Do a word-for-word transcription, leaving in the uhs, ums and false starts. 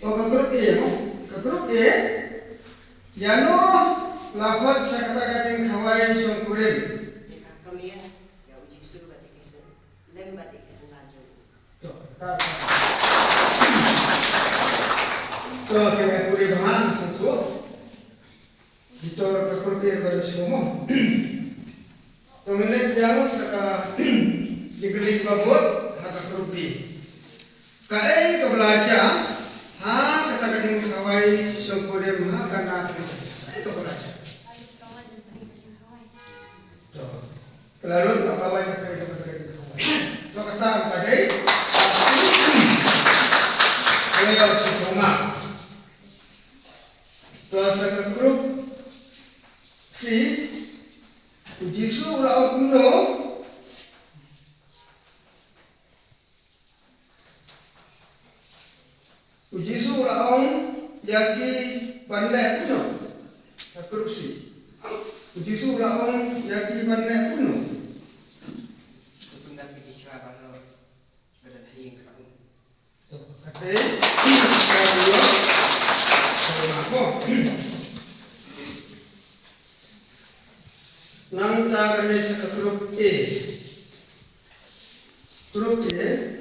To ka group A, no? Ka group A, ïano la khot sha kata ka jingkhawai shongkurim? Te ka kam ïa, ïa u Jisu bad ïa ki syn, lem bad ïa ki synran jong u. To, kata. To, kane pule bha, sngewthuh. Ki tor ka pyrthei ka sngewthuh. To ngin leit biang sa ka jingkylli ba bud ha ka group B. Kaei kaba la jia ha kata ka jingkhawai shongkurim ha Kana? Kaei kaba la jia? To. Ka la lut ba khawai kata ka jingkhawai. To kata ka dei. Kaei kaba la jia? To sa ka group C. U Jisu u la ong kumno? U Jisu u la ong ïa ki ban leh kumno? Ka group C. U Jisu u la ong ïa ki ban leh kumno? To pyndap ïa ki khra baroh kiba don ha ïing ka um. To, kata. Nangta kane sa ka group A. Group A.